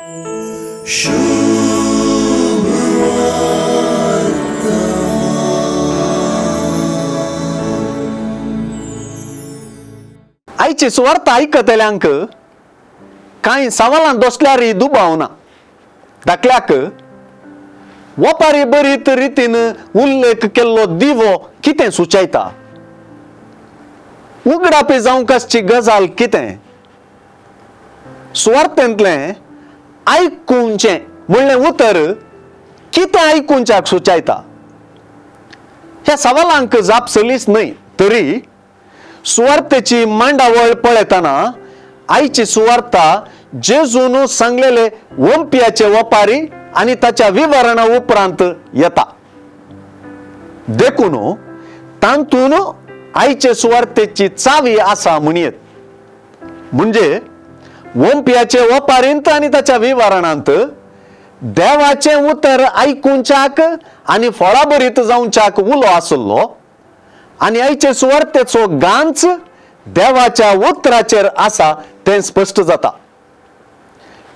आयची सुवार्थ आयकतल्यांक कांय सवालां दोसल्यारय दुबाव ना. धाकल्याक वपारी बरीत रितीन उल्लेख केल्लो दिवो कितें सुचयता? उगडापी जावंक आसची गजाल कितें? सुवार्थेंतलें आयकुचें म्हणलें उतर कितें आयकुच्याक सुचयता? ह्या सवालांक जाप सलीस न्हय तरी सुवार्थेची मांडावळ पळयतना आयची सुवार्ता जेजून सांगलेले वंपियाचे वपारी आनी ताच्या विवरणा उपरांत येता. देखून तातूंत आयचे सुवार्थेची चावी आसा म्हणयेत. म्हणजे वंपियाचे वपारींत आनी ताच्या विवरणांत देवाचें उतर आयकुच्याक आनी फळाभरीत जावच्याक उलो आसलो आनी आयचे सुवार्थेचो गांच देवाच्या उतराचेर आसा तें स्पश्ट जाता.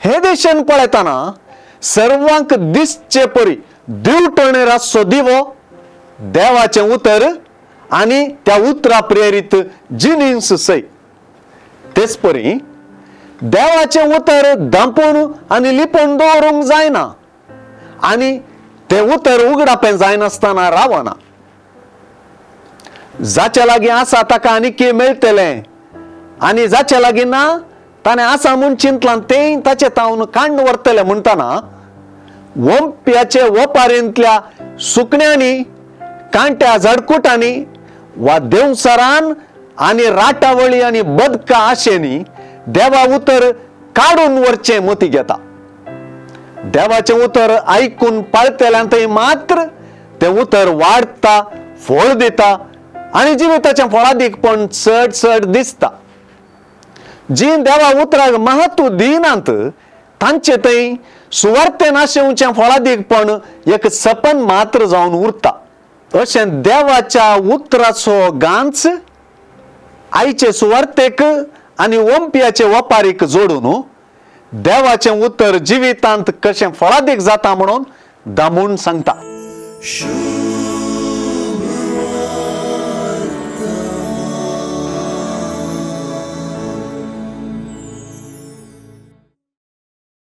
हे देशेन पळयतना सर्वांक दिसचे परी दिवटणेर आसचो दिवो देवाचें उतर आनी त्या उतरा प्रेरीत जिनीस सय. तेच परी देवाचें उतर धांपून आनी लिपून दवरूंक जायना आनी तें उतर उगडापें जायनासतना रावना. जाच्या लागीं आसा ताका आनीक मेळटलें आनी जाच्या लागीं ना ताणें आसा म्हूण चिंतलां तें ताचे तावन काण्ण व्हरतलें म्हणटना वंप्याचे वपारींतल्या सुकण्यांनी, कांट्या झाडकुटांनी वा देंवचारान आनी राटावळी आनी बदका आशेनी देवा उतर काडून व्हरचें मती घेता. देवाचें उतर आयकून पाळटेल्यान थंय मात्र तें उतर वाडटा, फळ दिता आनी जिविताचें फळादीकपण चड चड दिसता. जी देवा उतराक महत्व दिनात तांचे थंय सुवार्थेन आशेवचें फळादीकपण एक सपन मात्र जावन उरता. अशें देवाच्या उतराचो गांच आयचे सुवार्थेक आनी वंपियाचे वपारीक जोडून देवाचें उतर जिवितांत कशें फळादीक जाता म्हणून दामून सांगता.